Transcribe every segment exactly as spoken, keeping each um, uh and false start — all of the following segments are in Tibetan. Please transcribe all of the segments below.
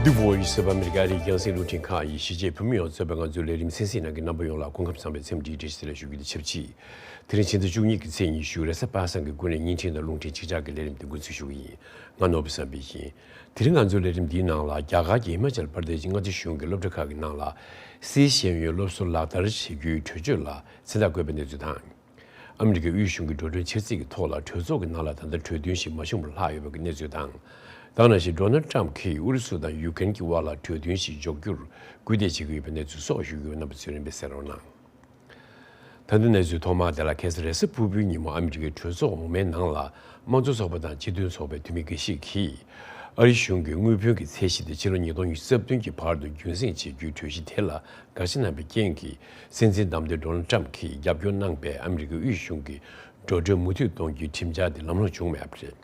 The Voice of America ཨ་རིའི་རྒྱང་སྲིང་རླུང་འཕྲིན་ཁང་གིས་གཞིས་བྱེས་བོད་མི་ཡོངས་གཙོས་པའི་ང་ཚོའི་ལས་རིམ་གསན་གཟིགས་གནང་མཁན་རྣམ་པ་ཡོངས་ལ་སྐུ་ཁམས་བཟང་བའི་འཚམས་འདྲིའི་བཀྲ་ཤིས་བདེ་ལེགས་ཞུ་རྒྱུ་དང་ཆབས་ཅིག་དེ་རིང་ཕྱི་ཟླ་བཅུ་གཉིས་ཀྱི་ཚེས་ཉི་ཤུ་རེས་གཟའ་པ་སངས་ཀྱི་དགུན་ལས་བརྙན་འཕྲིན་དང་རླུང་འཕྲིན་ཆིག་ཆར་གྱི་ལས་རིམ་དེ་འགོ་འཛུགས་ཞུ་གི་ཡིན། ང་ནོར་བུ་བསམ་འཕེལ་ཡིན། དེ་རིང་ང་ཚོའི་ལས་རིམ་འདིའི་ནང་ལ་རྒྱ་གར་གྱི་ཧི་མ་ཅལ་པར་དེ་ཤི་མངའ་སྡེ་གཞུང་གི་སློབ་གྲྭ་ཁག་གི་ནང་ལ་སིའི་ཤེས་ཡོན་སློབ་གསོ་ལག་བསྟར་བྱེད་རྒྱུའི་གྲོས་ཆོད་ལ་མཚན་རྟགས་བཀོད་པའི་གནས་ཚུལ་དང་། ཨ་མི་རི་ཀའི་དབུས་གཞུང་གི་འགྲོ་གྲོན་ཆེ་ཚད་ཀྱི་ཐོག་ལ་གྲོས་ཚོགས་ཀྱི་ནང་ལ་ད་ལྟ་གྲོས་མཐུན་ཞིག་མ་བྱུང་བར་ལྷག་ཡོད་པའི་གནས་ཚུལ་དང་། ད་ག་ནང་བཞིན་ཌོ་ནལ་ཊམ་གྱིས་ཨུ་རུ་སུ་དང་ཡུ་ཀེ་རེན་གྱི་དབར་ལ་གྲོས་མཐུན་ཞིག་འཇོག་རྒྱུར་སྐུལ་འདེད་བྱེད་ཀྱི་ཡོད་པའི་གནས་ཚུལ་སོགས་ཞུ་རྒྱུ་ཡོད། རྣམ་པ་ཚོས་རིམ་པས་གསན་རོགས་གནང་། ད་དུང་གནས་ཚུལ་ཐོག་མ་དེ་ལ། ཁ་སང་རེས་གཟའ་ཕུར་བུའི་ཉིན་མོ་ཨ་མི་རི་ཀའི་གྲོས་ཚོགས་འོག་མའི་ནང་ལ་དམངས་གཙོ་ཚོགས་པ་དང་སྤྱི་མཐུན་ཚོགས་པའི་འཐུས་མི་འགའ་ཞིག་གིས་ཨ་རི་གཞུང་གིས་དངུལ་བུན་གྱི་ཚད་གཞི་དེ་ཕྱི་ལོ་ཉིས་སྟོང་ཉི་ཤུ་རྩ་བདུན་གྱི་བར་དུ་རྒྱུན་སྲིང་བྱེད་རྒྱུའི་གྲོས་གཞི་དེ་ལ་དགག་བྱ་གནང་བའི་རྐྱེན་གྱིས། སྲིད་འཛིན་བདམས་ཐོན་ཌོ་ནལ་ཊམ་གྱིས་རྒྱབ་སྐྱོར་གནང་པའི་ཨ་མི་རི་ཀའི་དབུས་གཞུང་གི་འགྲོ་གྲོན་མུ་མཐུད་གཏོང་རྒྱུའི་ཁྲིམས་འཆར་དེ་ལམ་ལྷོང་བྱུང་མེད་པ་རེད།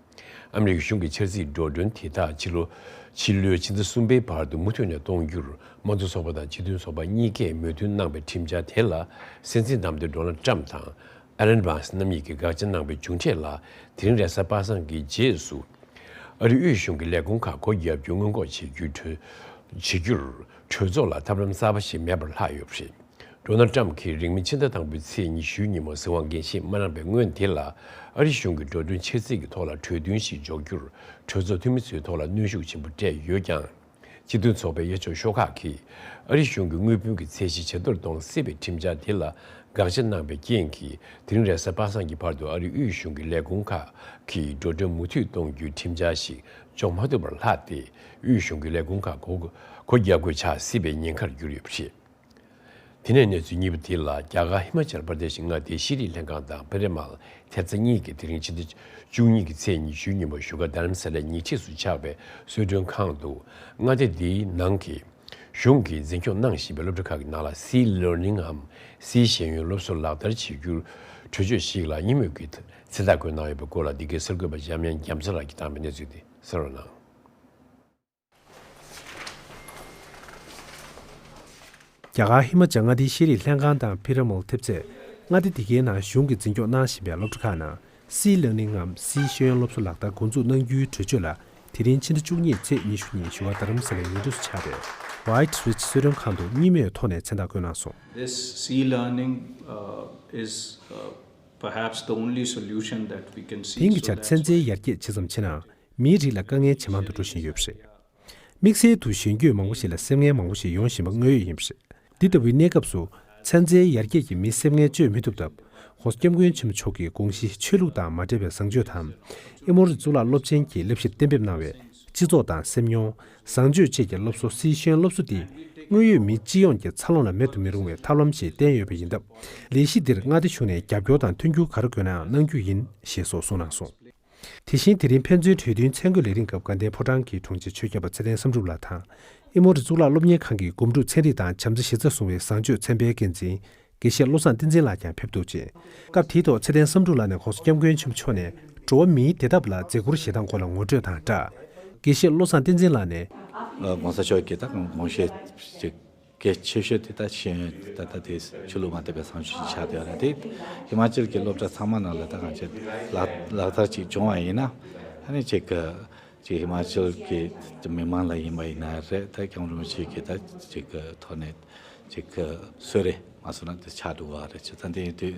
ཨ་མི་རི་ཀའི་གཞུང་གི་འཆར་རྩིས་འགྲོ་གྲོན་དེ་དག་ཕྱི་ལོ། ཕྱི་ལོའི་ཕྱི་ཟླ་གསུམ་པའི་བར་དུ་མུ་མཐུད་ནས་གཏོང་རྒྱུར་དམངས་གཙོ་ཚོགས་པ་དང་སྤྱི་མཐུན་ཚོགས་པ་གཉིས་ཀས་མོས་མཐུན་གནང་པའི་ཁྲིམས་འཆར་དེ་ལ། སྲིད་འཛིན་བདམས་ཐོན་ཌོ་ནལ་ཊམ་དང་། ཨེ་ལན་མཱ་སི་རྣམ་གཉིས་ཀྱིས་དགག་བྱ་གནང་པའི་མཇུག་འབྲས་ལ། དེ་རིང་རེས་གཟའ་པ་སངས་ཀྱི་རྗེས་སུ། ཨ་རིའི་དབུས་གཞུང་གི་ལས་ཁུངས་ཁག་སྒོ་བརྒྱབ་རྒྱུ་སྔོན་འགོག་བྱེད་རྒྱུའི་གྲོས། བྱེད་རྒྱུར། གྲོས་ཚོགས་ལ་ཐབས་ལམ་གསར་པ་ཞིག་མེད་པར་ལྷག་ཡོད་པ་རེད། ཌོ་ནལ་ཊམ་གྱིས་རིང་མིན་ཕྱི་ཟླ་དང་པོའི་ཚེས་ཉི་ཤུའི་ཉིན་མོ་གཟིགས་དབང་འགན་བཞེས་མ་གནང་བའི་སྔོན་དེ་ལ། ཨ་རི་གཞུང་གིས་འགྲོ་གྲོན་ཆེ་ཚད་ཀྱི་ཐོག་ལ་གྲོས་མཐུན་ཞིག་འཇོག་རྒྱུར། གྲོས་ཚོགས་འཐུས་མི་ཚོའི་ཐོག་ལ་གནོན་ཤུགས་ཆེན་པོ་སྤྲད་ཡོད་ཀྱང་། སྤྱི་མཐུན་ཚོགས་པའི་གཡས་ཕྱོགས་ཤོག་ཁག་གིས། ཨ་རི་གཞུང་གིས་དངུལ་བུན་གྱི་ཚད་གཞི་ཇེ་མཐོར་གཏོང་སྲིད་པའི་ཁྲིམས་འཆར་དེ་ལ་དགག་བྱ་གནང་པའི་རྐྱེན་གྱིས། དེ་རིང་རེས་གཟའ་པ་སངས་ཀྱི་བར་དུ་ཨ་རིའི་དབུས་གཞུང་གི་ལས་ཁུངས་ཁག་གིས་འགྲོ་གྲོན་མུ་མཐུད་གཏོང་རྒྱུའི་ཁྲིམས་འཆར་ཞིག་འཇོག་མ་ཐུབ་པར་ལྷག་སྟེ། དབུས་གཞུང་གི་ལས་ཁུངས་ཁག་སྒོ་སྒོ་རྒྱག་དགོས་ཆགས་སྲིད་པའི་ཉེན་ཁར་གྱུར་ཡོད་པ་རེད། དེ་ནས་གནས་ཚུལ་གཉིས་པ་དེ་ལ། རྒྱ་གར་ཧི་མ་ཅལ་པར་དེ་ཤི་མངའ་སྡེའི་ཤེས་རིག་ལྷན་ཁང་དང་པི་རེ་མལ་ཐེབས་རྩ་གཉིས་ཀྱིས་དེ་རིང་ཕྱི་ཟླ་བཅུ་གཉིས་ཀྱི་ཚེས་ཉི་ཤུའི་ཉིན་མོ་བཞུགས་སྒར་རྡ་རམ་ས་ལའི་ཉེ་འཁྲིས་སུ་ཆགས་པའི་གསོལ་མགྲོན་ཁང་དུ། མངའ་སྡེ་འདིའི་ནང་གི་གཞུང་གིས་འཛིན་སྐྱོང་གནང་བཞིན་པའི་སློབ་གྲྭ་ཁག་གི་ནང་ལ་སིའི་ལར་ནིང་ངམ་སིའི་ཤེས་ཡོན་སློབ་གསོ་ལག་བསྟར་བྱེད་རྒྱུར་གྲོས་ཆོད་ཞིག་ལ་གཉིས་མོས་ཀྱི་མཚན་རྟགས་བཀོད་གནང་ཡོད་པའི་སྐོར་ལ། འདི་གའི་གསར་འགོད་པ་འཇམ་དབྱངས་རྒྱ་མཚོ་ལགས་ཀྱིས་བཏང་བའི་གནས་ཚུལ་དེ་གསན་རོགས་གནང་། རྒྱ་གར་ཧི་མ་ཅལ་མངའ་སྡེའི་ཤེས་རིག་ལྷན་ཁང་དང་པི་ར་མོལ་ཐེབས་རྩས། མངའ་སྡེ་འདི་གའི་ནང་གཞུང་གིས་འཛིན་སྐྱོང་གནང་བཞིན་པའི་སློབ་གྲྭ་ཁག་ནང་སིའི་ལར་ནིང་ངམ་སིའི་ཤེས་ཡོན་སློབ་གསོ་ལག་བསྟར་འགོ་འཛུགས་གནང་རྒྱུའི་གྲོས་ཆོད་ལ། དེ་རིང་ཕྱི་ཟླ་བཅུ་གཉིས་ཚེས་ཉི་ཤུ་ཉིན་བཞུགས་སྒར་རྡ་རམ་ས་ལའི་ཉེ་འཁྲིས་སུ་ཆགས་པའི་White Ridge གསོལ་མགྲོན་ཁང་དུ་གཉིས་མོས་ཐོག་ནས་མཚན་རྟགས་བཀོད་གནང་སོང་། This C learning, uh, is, uh, perhaps the only solution that we can see དེང་གི་so ཆར་that's ཚན་རྩལ་why ཡར་རྒྱས་ཇི་ཙམ་ཕྱིན་ནའང་། མིའི་རིགས་ལ་དཀའ་ངལ་ཇེ་མང་དུ་འགྲོ་བཞིན་ཡོད་པ་རེད། དམིགས་བསལ་དུ་གཞོན་སྐྱེས་མང་པོ་ཞིག་ལ་སེམས་ངལ་མང་པོ་ཞིག་ཡོང་བཞིན་པ་དངོས་ཡོད་ཡིན་པ་རེད། འདི་ལྟ་བུའི་གནས་སྐབས་སུ། ཚན་རྩལ་ཡར་རྒྱས་ཀྱིས་མིའི་སེམས་ངལ་བཅོས་མི་ཐུབ་སྟབས། ༸གོང་ས་༸སྐྱབས་མགོན་ཆེན་པོ་མཆོག་གིས་དགོངས་གཞི་ཆོས་ལུགས་དང་མ་འབྲེལ་བའི་བཟང་སྤྱོད་དམ། ཨེ་མོ་རི་གཙུག་ལག་སློབ་ཆེན་གྱིས་བསླབ་གཞིར་གཏན་འབེབས་གནང་བའི། སྤྱི་ཚོགས་དང་སེམས་མྱོང་། བཟང་སྤྱོད་བཅས་ཀྱི་སློབ་གསོ་སིའི་ཤེས་ཡོན་སློབ་གསོ་འདི། དངོས་ཡོད་མི་སྤྱི་ཡོངས་ཀྱི་འཚར་ལོངས་ལ་མེད་དུ་མི་རུང་བའི་ཐབས་ལམ་ཞིག་བསྟན་ཡོད་པ་ཡིན་སྟབས། ལས་གཞི་འདིར་མངའ་སྡེ་གཞུང་ནས་རྒྱབ་སྐྱོར་དང་མཐུན་འགྱུར་ག་རེ་དགོས་ནའང་གནང་རྒྱུ་ཡིན། ཞེས་སོགས་གསུངས་གནང་སོང་། དེ་བཞིན་དེ་རིང་ཕན་ཚུན་གྲོས་མཐུན་མཚན་བཀོད་ལས་རིམ་སྐབས་དགའ་ལྡན་ཕོ་བྲང་གི་དྲུང་ཆེ་ཆོས་ཁྱབ་པ་ཚེ་བརྟན་བསམ་གྲུབ་ལགས་དང་། ཨེ་མོ་རི་གཙུག་ལག་སློབ་གཉེར་ཁང་གི་སྒོམ་སྒྲུབ་ཚན་རིག་དང་བྱམས་བརྩེ་གཞི་རྩར་བཟུང་བའི་བཟང་སྤྱོད་ཚན་པའི་འགན་འཛིན་དགེ་བཤེས་བློ་བཟང་བསྟན་འཛིན་ལགས་ཀྱང་ཕེབས་འདུག་ཅིང་། སྐབས་དེའི་ཐོག་ཚེ་བརྟན་བསམ་གྲུབ་ལགས་ནས་༸གོང་ས་༸སྐྱབས་མགོན་ཆེན་པོ་མཆོག་ནས་འགྲོ་བ་མིའི་བདེ་ཐབས་ལ་མཛད་ཁུར་བཞེས་སྟངས་སྐོར་ལ་ངོ་སྤྲོད་དང་སྦྲགས། དགེ་བཤེས་བློ་བཟང་བསྟན་འཛིན་ལགས་ནས། ༸གོང་ས་མཆོག་གིས་ད་དགོངས་བཞེས་ཅིག་གལ་ཆེ་ཤོས་དེ་ད་ཤེས་ཡོན་ད་ལྟ་དེ་ཆོས་ལུགས་མ་དད་པའི་བཟང་སྤྱོད་ཅིག་ཆགས་བསྡད་ཡོད་རེད་དེ། ཧི་མ་ཅལ་གྱི་སློབ་གྲྭ་ཚང་མ་ནང་ལ་ད་གང་ཅི་ལག་ལག་བསྟར་ཅིག་བྱུང་བ་ཡིན་ན། ཨ་ནི་ཅིག་གི་ཅིག་ཧི་མ་ཅལ་གྱི་མི་མང་ལ་ཡིན་པ་ཡིན་ན་རེད། ད་སྐྱབས་མགོན་རིན་པོ་ཆེ་གི་ད་ཅིག་གི་ཐོག་ནས་ཅིག་གི་གསོལ་རས་མ་སོང་ན་དེ་ཆགས་འགྲོ་གི་རེད། ཅིག་ད་འདི་ཡིན་དུས་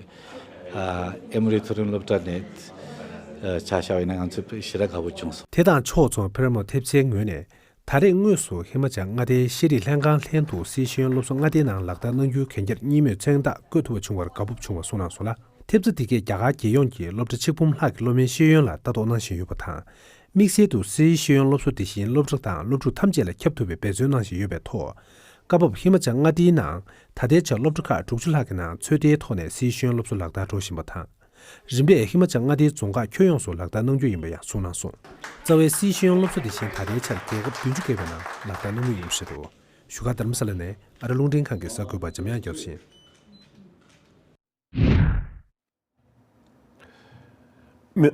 ཨ་ཨེ་མོ་རི་མཐོ་རིམ་སློབ་གྲྭ་ནས་ཨ་ཆ་བཞག་པ་ཡིན་ན་ང་ཚོ་ཞེ་དྲག་དགའ་པོ་བྱུང་སོང་། དེ་དང་ཕྱོགས་མཚུངས་པི་ར་མོ་ཐེབས་རྩའི་ངོས་ནས། ད་རེས་དངོས་སུ་ཧི་མ་ཅལ་མངའ་སྡེའི་ཤེས་རིག་ལྷན་ཁང་ལྷན་དུ་སིའི་ཤེས་ཡོན་སློབ་གསོ་མངའ་སྡེའི་ནང་ལག་བསྟར་གནང་རྒྱུའི་གན་རྒྱར་གཉིས་མོས་མཚན་རྟགས་བཀོད་ཐུབ་པ་བྱུང་བར་དགའ་སྤོབས་བྱུང་བ་གསུངས་གནང་སོང་ལ། ཐེབས་རྩ་འདི་གས་རྒྱ་གར་རྒྱལ་ཡོངས་ཀྱི་སློབ་གྲྭ་ཆིག་འབུམ་ལྷག་གི་སློབ་མའི་ཤེས་ཡོན་ལ་ལྟ་རྟོག་གནང་བཞིན་ཡོད་པ་དང་། དམིགས་བསལ་དུ་སིའི་ཤེས་ཡོན་སློབ་གསོ་དེ་བཞིན་སློབ་གྲྭ་དང་སློབ་ཕྲུག་ཐམས་ཅད་ལ་ཁྱབ་ཐུབ་པའི་འབད་བརྩོན་གནང་བཞིན་ཡོད་པའི་ཐོག། སྐབས་བབ་ཧི་མ་ཅལ་མངའ་སྡེའི་ནང་ད་ལྟའི་ཆར་སློབ་གྲྭ་ཁག་དྲུག་ཅུ་ལྷག་གི་ནང་ཚོད་ལྟའི་ཐོག་ནས་སིའི་ཤེས་ཡོན་སློབ་གསོ་ལག་བསྟར་འགྲོ་བཞིན་པ་དང་། རིམ་པས་ཧི་མ་ཅལ་མངའ་སྡེའི་རྫོང་ཁག་ཁྱོན་ཡོངས་སུ་ལག་བསྟར་གནང་རྒྱུ་ཡིན་པ་ཡང་གསུངས་གནང་སོང་། རྩ་བའི་སིའི་ཤེས་ཡོན་སློབ་གསོ་དེ་བཞིན་ད་ལྟའི་ཆར་རྒྱལ་ཁབ་བདུན་ཅུ་བརྒལ་བའི་ནང་ལག་བསྟར་གནང་མུས་ཡིན་པ་རེད་འདུག། བཞུགས་སྒར་རྡ་རམ་ས་ལ་ནས་ཨ་རི་རླུང་འཕྲིན་ཁང་གི་གསར་འགོད་པ་འཇམ་དབྱངས་རྒྱ་མཚོ་ཡིན།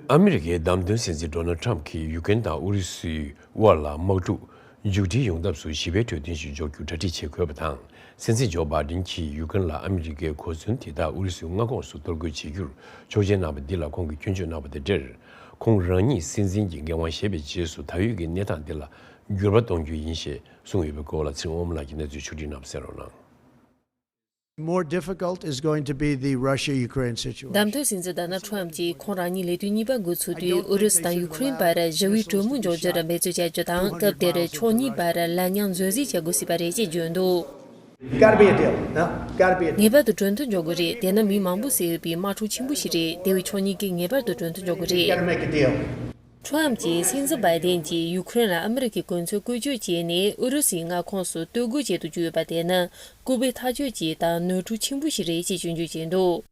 ཨ་མི་རི་ཀའི་བདམས་ཐོན་སྲིད་འཛིན་ཌོ་ནལ་ཊམ་གྱིས་ཡུ་ཀེན་དང་ཨུ་རུ་སུའི་དབར་ལ་དམག་འཁྲུག་མཇུག་སྒྲིལ་ཡོང་ཐབས་སུ་ཞི་བའི་གྲོས་མཐུན་ཞིག་འཇོག་རྒྱུ་གྲ་སྒྲིག་བྱེད་དགོས་པ་དང་། སྲིད་འཛིན་ཇོ་བྷའི་ཌེན་གྱིས་ཡུ་ཀེན་ལ་ཨ་མི་རི་ཀའི་གོ་མཚོན་དེ་དག་ཨུ་རུ་སུའི་མངའ་ཁོངས་སུ་གཏོར་རྒོལ་བྱེད་རྒྱུར་ཆོག་མཆན་གནང་བ་འདི་ལ་ཁོང་གིས་སྐྱོན་བརྗོད་གནང་བ་དང་འབྲེལ། ཁོང་རང་ཉིད་སྲིད་འཛིན་གྱི་འགན་དབང་བཞེས་པའི་རྗེས་སུ་ད་ཡོད་ཀྱི་གནས་སྟངས་འདི་ལ་ འགྱུར་བ་གཏོང་རྒྱུ་ཡིན་ཞེས་གསུངས་ཡོད་པའི་སྐོར་ལ་ཚེ་རིང་དབང་མོ་ལགས་ཀྱིས་གནས་ཚུལ་ཕྱོགས་སྒྲིག་གནང་བ་གསན་རོགས་གནང་། More difficult is going to be the Russia-Ukraine situation. གདམ་ཐོན་སྲིད་འཛིན་ཌོ་ནལ་ཁྲམ་གྱིས་ཁོང་རང་ཉིད་ལས་དུས་གཉིས་པ་འགོ་ཚུགས་དུས་ཨུ་རུ་སུ་དང་ཡུ་ཁུ་རེན་བར་ཞི་བའི་གྲོས་མོལ་འཇོག་རྒྱུར་འབད་བརྩོན་བྱ་རྒྱུ་དང་། སྐབས་དེར་ཕྱོགས་གཉིས་བར་ལན་མཉམ་བཟོད་གསོལ་བྱེད་དགོས་སྲིད་པ་རེད་ཅེས་བརྗོད་འདུག Gotta be a deal. No? Gotta be a deal. ངེས་པར་དུ་གྲོས་མཐུན་འཇོག་དགོས་རེད། དེ་ནི་མི་མང་པོ་ཟ་ཡོད་པའི་དམག་འཁྲུག་ཆེན་པོ་ཞིག་རེད། དེ་བས་ཕྱོགས་གཉིས་ཀས་ངེས་པར་དུ་གྲོས་མཐུན་འཇོག་དགོས་རེད། Gotta make a deal. ཁྲོམ་གྱིས་སྲིད་འཛིན་བྷའི་ཏན་གྱིས་ཡུ་ཁུ་རེན་ལ་ཨ་མི་རི་ཀའི་གོ་མཚོན་བཀོལ་སྤྱོད་བྱས་ནས་ཨུ་རུ་སུའི་མངའ་ཁོངས་སུ་སྟོད་རྒོལ་བྱེད་དུ་བཅུག་ཡོད་པ་དེ་ནི་ལྐུགས་པའི་ཐག་གཅོད་ཅིག་དང་ནོར་འཁྲུལ་ཆེན་པོ་ཞིག་རེད་ཅེས་སྐྱོན་བརྗོད་བྱས་འདུག་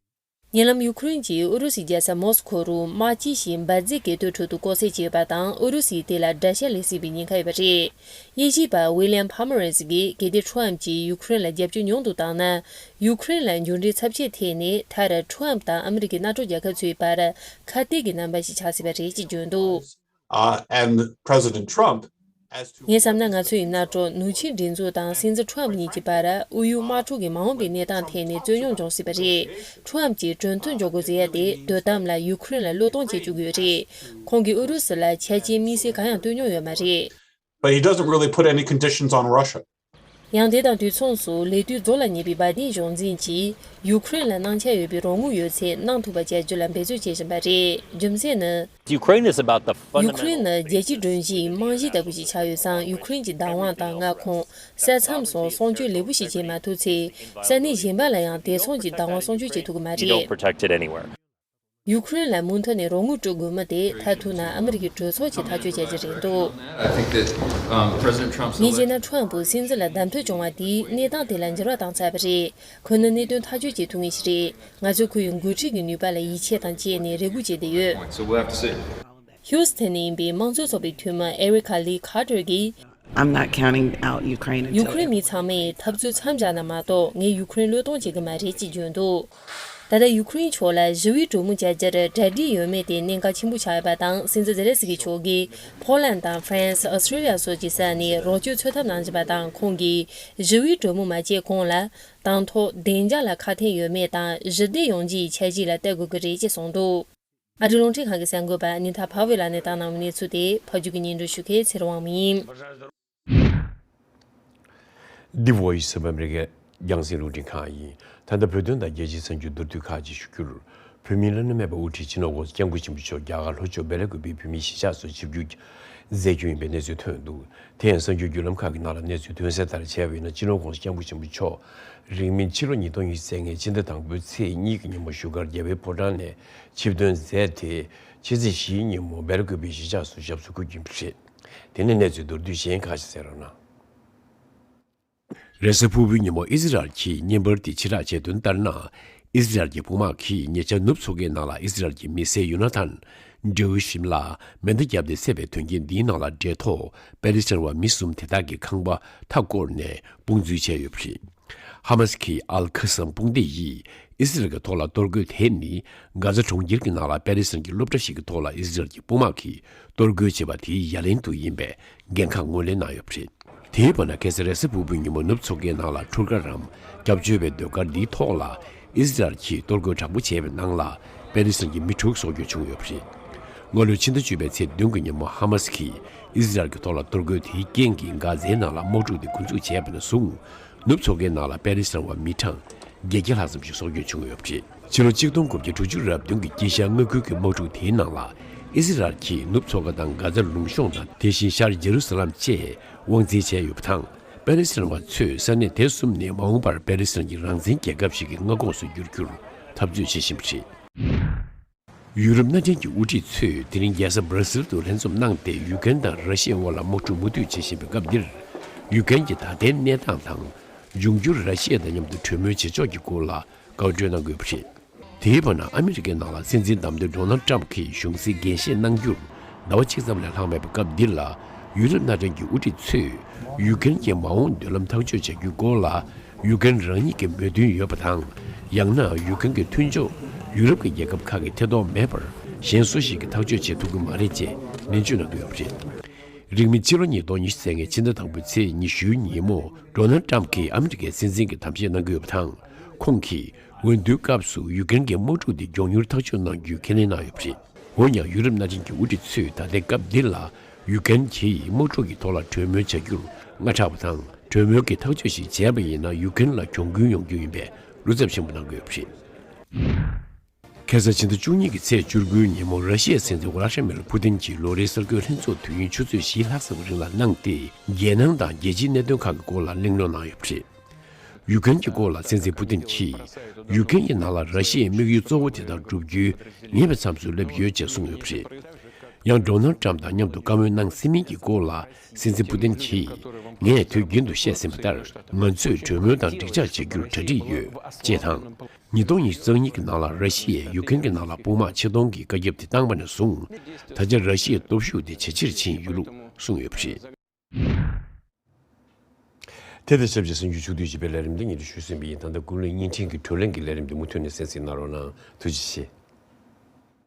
ཉེ་ལམ་ཡུ་ཁུ་རེན་གྱིས་ཨུ་རུ་སུའི་རྒྱལ་ས་མོ་སི་ཁོ་རུ་དམག་སྤྱི་ཞིག་འབར་རྫས་འགོས་དོད་ཁྲོད་དུ་ལྐོག་བསད་བྱས་ཡོད་པ་དང་། ཨུ་རུ་སུས་དེ་ལ་དགྲ་ཤ་ལས་སྲིད་པའི་ཉེན་ཁ་ཡོད་པ་རེད། དབྱེ་ཞིབ་པ་ཝི་ལི་ཡམ་ཕ་མ་རན་སི་གིས་གལ་ཏེ་ཁྲོམ་གྱིས་ཡུ་ཁུ་རེན་ལ་རྒྱབ་སྐྱོར་ཉུང་དུ་བཏང་ན། ཡུ་ཁུ་རེན་ལ་འབྱོར་འབྲས་ཚབས་ཆེ་ཐེབས་ནས། མཐར་ཁྲོམ་དང་ཨ་མི་རི་ཀའི་མནའ་གྲོགས་རྒྱལ་ཁབ་ཚོའི་བར་ཁ་གཏད་ཀྱི་རྣམ་པ་ཞིག་ཆགས་སྲིད་པ་རེད་ཅེས་བརྗོད་འདུག Uh, and President Trump, as to ངས་བསམ་ན། ང་ཚོ་ཡི་མནའ་གྲོགས་ནུབ་ཆིངས་སྒྲིག་འཛུགས་དང་སྲིད་འཛིན་ཁྲོམ་གཉིས་ཀྱི་བར་དབུས་ཡུལ་དམག་འཁྲུག་གི་མ་འོངས་པའི་གནས་སྟངས་ཐད་ནས་རྩོད་རྙོག་འབྱུང་སྲིད་པ་རེད། ཁྲོམ་གྱིས་གྲོས་མཐུན་འཇོག་དགོས་ཟེར་ཡ་དེ་དོ་དམ་ལ་ཡུ་ཁུ་རེན་ལ་བློས་གཏོང་བྱེད་བཅུག་གི་ཡོད་རེད། ཁོང་གིས་ཨུ་རུ་སུ་ལ་ཆ་རྐྱེན་དམིགས་བསལ་གང་ཡང་བཏོན་མྱོང་ཡོད་མ་རེད། But he doesn't really put any conditions on Russia. ཡང་དེ་དང་དུས་མཚུངས་སུ་ལས་དུས་རྫོགས་ལ་ཉེ་བའི་བྷའི་ཏིན་གཞུང་འཛིན་གྱིས་ཡུ་ཁུ་རེན་ལ་གནང་འཆར་ཡོད་པའི་རོགས་དངུལ་ཡོད་ཚད་གནང་ཐུབ་པ་བྱ་རྒྱུ་ལ་འབད་བརྩོན་བྱེད་བཞིན་པ་རེད། རྒྱུ་མཚན་ནི། Ukraine is about the ཡུ་ཁུ་རེན་ནི་fundamental རྒྱལ་སྤྱིའི་སྒྲོམ་གཞིའི་རྨང་གཞི་ལྟ་བུ་ཞིག་ཆགས་ཡོད་ཙང་། ཡུ་ཁུ་རེན་གྱི་བདག་དབང་དང་མངའ་ཁོངས། ས་མཚམས་སོགས་སྲུང་སྐྱོབ་ལེགས་པོ་ཞིག་བྱེད་མ་ཐུབ་ཚེ། ས་གནས་གཞན་པ་ལ་ཡང་དེ་མཚུངས་ཀྱི་བདག་དབང་སྲུང་སྐྱོབ་བྱེད་ཐུབ་ཀྱི་མ་You don't རེད། Protect it anywhere. ཡུ་ཁུ་རེན་ལ་མུ་མཐུད་ནས་རོགས་དངུལ་སྤྲོད་དགོས་མིན་དེ་མཐར་ཐུག་ན་ཨ་མི་རི་ཀའི་གྲོས་ཚོགས་ཀྱིས་ཐག་གཅོད་བྱ་རྒྱུ་རེད་འདུག I think that, um, President Trump's ངས་བྱས་ན། ཁྲོམ་སྲིད་འཛིན་ལ་གདམ་ཐོན་བྱུང་བ་དེས་གནས་སྟངས་དེ་ལ་འགྱུར་བ་བཏང་ཚར་བ་རེད། ཁོ་ནི་གནད་དོན་ཐག་གཅོད་བྱེད་ཐུབ་ངེས་ཤིག་རེད། ང་ཚོས་ཁོ་ཡི་འགོ་ཁྲིད་ཀྱི་ནུས་པ་ལ་ཡིད་ཆེས་དང་བཅས་ནས་རེ་སྒུག་བྱས་བསྡད་ཡོད། So we'll have to see. ཧིའུ་སི་ཐན་ནས་ཡིན་པའི་དམངས་གཙོ་ཚོགས་པའི་འཐུས་མི་ཨེ་རི་ཁ་ལི་ཁ་ཏར་གྱིས། I'm not counting out Ukraine until ཡུ་ཁུ་རེན་མི་ཚང་མས་འཐབ་རྩོད་མཚམས་བཞག་ན་མ་གཏོགས། ངས་ཡུ་ཁུ་རེན་བློས་གཏོང་བྱེད་ཀྱི་མ་རེད་ཅེས་བརྗོད་འདུག་ད་ལྟ་ཡུ་ཁུ་རེན་ཕྱོགས་ལ་ཞི་བའི་གྲོས་མོལ་བྱ་རྒྱུར་གྲ་སྒྲིག་ཡོད་མེད་དེ་གནད་འགག་ཆེན་པོ་ཆགས་ཡོད་པ་དང་། སྲིད་འཛིན་ཛེ་ལན་སི་ཀི་མཆོག་གིས་ཕོ་ལན་དང་ཧྥ་རན་སི། ཨོ་སི་ཀྲི་ལི་ཡ་སོགས་ཀྱི་ས་ནས་རོགས་སྐྱོར་འཚོལ་ཐབས་གནང་བཞིན་པ་དང་། ཁོང་གིས་ཞི་བའི་གྲོས་མོལ་མ་བྱས་གོང་ལ་དང་ཐོག་བདེ་འཇགས་ལ་ཁག་ཐེག་ཡོད་མེད་དང་། ཞི་བདེ་ཡོང་རྒྱུའི་འཆར་གཞི་ལ་ལྟ་དགོས་ཀྱི་རེད་ཅེས་གསུངས་འདུག་ཨ་རིའི་རླུང་འཕྲིན་ཁང་གི་གསར་འགོད་པ་ནི་ཐ་ཕ་ཝེ་ལགས་ནས་བཏང་གནང་བའི་གནས་ཚུལ་དེ་ཕབ་སྒྱུར་གྱིས་སྙན་སྒྲོན་ཞུ་མཁན་ཚེ་རིང་དབང་མོ་ཡིན། འདི་Voice of America རྒྱང་སྲིང་རླུང་འཕྲིན་ཁང་ཡིན། ད་ལྟ་བོད་དོན་དང་རྒྱལ་སྤྱིའི་གསར་འགྱུར་མདོར་བསྡུས་ཁག་ཅིག་ཞུ་རྒྱུར། བོད་མིའི་བླ་ན་མེད་པའི་དབུ་ཁྲིད་སྤྱི་ནོར་༸གོང་ས་༸སྐྱབས་མགོན་ཆེན་པོ་མཆོག་རྒྱ་གར་ལྷོ་ཕྱོགས་སྦེལ་ཀོབ་པའི་བོད་མིའི་གཞིས་ཆགས་སུ་ཆིབས་བསྒྱུར་མཛད་རྒྱུ་ཡིན་པའི་གནས་ཚུལ་ཐོན་འདུག་དེ་ཡང་གསར་འགྱུར་བརྒྱུད་ལམ་ཁག་གི་ནང་ལ་གནས་ཚུལ་ཐོན་གསལ་ལྟར་བྱས་པ་ཡིན་ན། སྤྱི་ནོར་༸གོང་ས་༸སྐྱབས་མགོན་ཆེན་པོ་མཆོག་རིང་མིན་ཕྱི་ལོ་ཉིས་སྟོང་ཉི་ཤུ་རྩ་ལྔའི་ཕྱི་ཟླ་དང་པོའི་ཚེས་གཉིས་ཀྱི་ཉིན་མོ་བཞུགས་སྒར་རྒྱལ་བའི་ཕོ་བྲང་ནས་ཆིབས་ཐོན་མཛད་དེ། ཕྱི་ཚེས་བཞིའི་ཉིན་མོ་སྦེལ་ཀོབ་པའི་གཞིས་ཆགས་སུ་ཞབས་སོར་འཁོད་རྒྱུ་ཡིན་པ་རེད། དེ་ནས་གནས་ཚུལ་མདོར་བསྡུས་གཞན་ཁག་ཅིག་གསན་རོགས་གནང་། རེས་གཟའ་ཕུར་བུའི་ཉིན་མོ་ཨི་ཟི་རལ་གྱིས་བརྙན་པར་དེ་ཕྱིར་བསྒྲགས་བྱས་དོན་ལྟར་ན། ཨི་ཟི་རལ་གྱི་དཔུང་དམག་གིས་ཉེ་ཆར་ནུབ་མཚོ་ཁའི་ནང་ལ་ཨི་ཟི་རལ་གྱི་མི་སེར་ཡོ་ན་ཐན་ཌེ་ཝི་ཤིམ་ལ་མེ་མདའ་བརྒྱབ་སྟེ་བསད་པའི་དོན་རྐྱེན་འདིའི་ནང་ལ་འབྲེལ་ཐོགས་པེ་ལི་སི་ཐན་བ་མི་གསུམ་དེ་དག་གི་ཁང་པ་མཐའ་བསྐོར་ནས་དཔུང་འཛུལ་བྱས་ཡོད་པ་རེད། ཧ་མ་སི་ཁི་ཨལ་ཁ་སམ་དཔུང་སྡེ་ཡིས་ཨི་སི་རལ་གྱི་ཐོག་ལ་གཏོར་རྒོལ་དེ་ནི། གྷ་ཛ་གྲོང་ཁྱེར་གྱི་ནང་ལ་པེ་ལི་སི་ཐན་གྱི་སློབ་གྲྭ་ཞིག་གི་ཐོག་ལ་ཨི་སི་རལ་གྱི་དཔུང་དམག་གིས་གཏོར་རྒོལ་བྱས་པ་དེའི་ཡ་ལན་དུ་ཡིན་པའི་འགན་ཁག་ངོས་ལེན་གནང་ཡོད་པ་རེད། དེའི་བར་ན། ཁ་སང་རེས་གཟའ་ཕུར་བུའི་ཉིན་མོ་ནུབ་མཚོ་ཁའི་ནང་ལ་འཁྲུག་སྐར་རམ་སྐྱབས་བཅོལ་བའི་ཟློས་གར་འདིའི་ཐོག་ལ་ཨི་སི་རལ་གྱིས་གཏོར་རྒོལ་དྲག་པོ་བྱས་པའི་ནང་ལ་པེ་ལི་སི་ཐན་གྱི་མི་དྲུག་སྲོག་སྐྱོན་བྱུང་ཡོད་པ་རེད། སྔ་ལོའི་ཕྱི་ཟླ་བཅུ་པའི་ཚེས་བདུན་གྱི་ཉིན་མོ་ཧ་མ་སི་ཁིས་ཨི་སི་རལ་གྱི་ཐོག་ལ་གཏོར་རྒོལ་དེའི་རྐྱེན་གྱིས་གྷ་ཛའི་ནང་ལ་དམག་འཁྲུག་དེ་འགོ་འཛུགས་བྱས་པ་ནས་བཟུང་། ནུབ་མཚོ་ཁའི་ནང་ལ་པེ་ལི་སི་ཐན་བ་མི་གྲངས་བརྒྱད་བརྒྱ་ལྷག་ཙམ་ཞིག་སྲོག་སྐྱོན་བྱུང་ཡོད་པ་རེད། ཕྱི་ལོ་གཅིག་སྟོང་དགུ་བརྒྱ་དྲུག་ཅུ་རེ་བདུན་གྱི་དཀྱིལ་ཤར་མངའ་ཁུལ་གྱི་དམག་འཁྲུག་དེའི་ནང་ལ་ཨི་སི་རལ་གྱིས་ནུབ་མཚོ་ཁ་དང་གྷ་ཛ་ལུང་གཤོང་དང་། དེ་བཞིན་ཤར་ཇེ་རུ་ས་ལམ་བཅས་དབང་འཛིན་བྱས་ཡོད་པ་དང་། པེ་ལི་སི་ཐན་བ་ཚོས་ས་གནས་དེ་གསུམ་ནི་མ་འོངས་པར་པེ་ལི་སི་ཐན་གྱི་རང་བཙན་རྒྱལ་ཁབ་ཞིག་གི་མངའ་ཁོངས་སུ་འགྱུར་རྒྱུར་འཐབ་རྩོད་བྱེད་བཞིན་པ་རེད། ཡུ་རོབ་མནའ་འབྲེལ་གྱི་དབུ་ཁྲིད་ཚོས་དེ་རིང་རྒྱལ་ས་སྦར་སིལ་དུ་ལྷན་འཛོམས་གནང་སྟེ། ཡུ་ཀེན་དང་ར་ཤི་ཡའི་དབར་ལ་དམག་འཁྲུག་མུ་མཐུད་བྱེད་བཞིན་པའི་སྐབས་འདིར། ཡུ་ཀེན་གྱི་ད་ལྟའི་གནས་སྟངས་དང་། འབྱུང་འགྱུར་ར་ཤི་ཡ་དང་མཉམ་དུ་གྲོས་མོལ་བྱེད་ཕྱོགས་ཀྱི་སྐོར་ལ་བཀའ་འཁྲོལ་གནང་དགོས་པ་རེད། དེའི་བར་ན། ཨ་མི་རི་ཀའི་ནང་ལ་སྲིད་འཛིན་བདམས་ཐོན་ཌོ་ནལ་ཏྲམ་གྱིས་གཞུང་སྲིད་འགན་བཞེས་གནང་རྒྱུར་ཟླ་བ་གཅིག་ཙམ་ལས་ལྷག་མེད་པའི་སྐབས་འདིར་ལ། ཡུ་རོབ་མནའ་འབྲེལ་གྱི་དབུ་ཁྲིད་ཚོས་ཡུ་ཀེན་གྱི་མ་འོངས་མདུན་ལམ་ཐག་གཅོད་བྱ་རྒྱུའི་སྐོར་ལ། ཡུ་ཀེན་རང་ཉིད་ཀྱི་མོས་མཐུན་ཡོད་པ་དང་། ཡང་ན་ཡུ་ཀེན་གྱི་མཐུན་ཕྱོགས་ཡུ་རོབ་ཀྱི་རྒྱལ་ཁབ་ཁག་གིས་ཐེ་གཏོགས་མེད་པར་གཞན་སུ་ཞིག་གིས་ཐག་གཅོད་བྱེད་ཐུབ་ཀྱི་མ་རེད་ཅེས་ནན་བརྗོད་གནང་གི་ཡོད་པ་རེད། རིང་མིན་ཕྱི་ལོ་ཉིས་སྟོང་ཉི་ཤུ་རྩ་ལྔའི་ཕྱི་ཟླ་དང་པོའི་ཚེས་ཉི་ཤུའི་ཉིན་མོ། ཌོ་ནལ་ཏྲམ་གྱིས་ཨ་མི་རི་ཀའི་སྲིད་འཛིན་གྱི་དམ་བཤད་གནང་གི་ཡོད་པ་དང་། ཁོང་གིས་འོས་བསྡུའི་སྐབས་སུ་ཡུ་ཀེན་གྱི་དམག་འཁྲུག་དེ་མགྱོགས་མྱུར་ཐག་གཅོད་གནང་རྒྱུའི་ཁས་ལེན་གནང་ཡོད་པ་རེད། འོན་ཀྱང་། ཡུ་རོབ་མནའ་འབྲེལ་གྱི་དབུ་ཁྲིད་ཚོས་ད་ལྟའི་སྐབས་འདི་ལ། ཡུ་ཀེན་གྱིས་དམག་འཁྲུག་གི་ཐོག་ལ་གྲོས་མོལ་བྱ་རྒྱུར་སྔ་དྲགས་པ་དང་། གྲོས་མོལ་གྱི་ཐག་གཅོད་ཞིག་བྱས་པ་ཡིན་ན། ཡུ་ཀེན་ལ་གྱོང་གུན་ཡོང་རྒྱུ་ཡིན་པའི་བློ་འཚབ་ཆེན་པོ་གནང་གི་ཡོད་པ་རེད། ཁ་སང་ཕྱི་ཟླ་བཅུ་གཉིས་ཀྱི་ཚེས་བཅུ་དགུའི་ཉིན་མོ། ར་ཤི་ཡའི་སྲིད་འཛིན་ཝ་ལ་ཤི་མིར་པུ་ཏིན་གྱིས་ལོ་རེའི་གསར་འགོད་ལྷན་ཚོགས་དུས་ཡུན་ཆུ་ཚོད་བཞི་ལྷག་ཙམ་རིང་ལ་གནང་སྟེ། རྒྱལ་ནང་དང་རྒྱལ་སྤྱིའི་གནད་དོན་ཁག་གི་སྐོར་ལ་གླེང་སློང་གནང་ཡོད་པ་རེད། ཡུ་ཀེན་གྱི་སྐོར་ལ་སྲིད་འཛིན་པུ་ཏིན་གྱིས། ཡུ་ཀེན་གྱི་ནང་ལ་ར་ཤི་ཡའི་དམིགས་ཡུལ་གཙོ་བོ་དེ་དག་བསྒྲུབ་རྒྱུའི་ཉེ་བའི་མཚམས་སུ་སླེབས་ཡོད་ཅེས་གསུངས་ཡོད་པ་རེད། ཡང་ཌོ་ནལ་ཏྲམ་དང་མཉམ་དུ་བཀའ་མོལ་གནང་ཟིན་མིན་གྱི་སྐོར་ལ། སྲིད་འཛིན་པུ་ཏིན་གྱིས། ངས་དུས་རྒྱུན་དུ་བཤད་ཟིན་པ་ལྟར། ང་ཚོས་གྲོས་མོལ་དང་འགྲིག་འཇགས་བྱ་རྒྱུར་གྲ་སྒྲིག་ཡོད། ཅེས་དང་། ཉིས་སྟོང་ཉི་ཤུ་རྩ་གཉིས་ཀྱི་ནང་ལ་ར་ཤི་ཡས་ཡུ་ཀེན་གྱི་ནང་ལ་དཔུང་དམག་ཆེད་གཏོང་གི་བཀའ་ཁྱབ་དེ་བཏང་པ་ནས་བཟུང་། ད་ཆ་ར་ཤི་ཡའི་སྟོབས་ཤུགས་དེ་ཇེ་ཆེར་ཕྱིན་ཡོད་ལུགས་གསུངས་ཡོད་པ་རེད། དེ་དང་ཆབས་ཅིག་གསར་འགྱུར་ཕྱོགས་བསྡུས་བྱས་པའི་ལས་རིམ་འདི་ཉིད་དུ་ཞུས་ཟིན་པ་ཡིན། ད་ལྟ་ཀུན་གླེང་བརྙན་འཕྲིན་གྱི་བགྲོ་གླེང་གི་ལས་རིམ་འདི་མུ་མཐུད་ནས་གསན་གཟིགས་གནང་རོགས་གནང་། ཐུགས་རྗེ་ཆེ།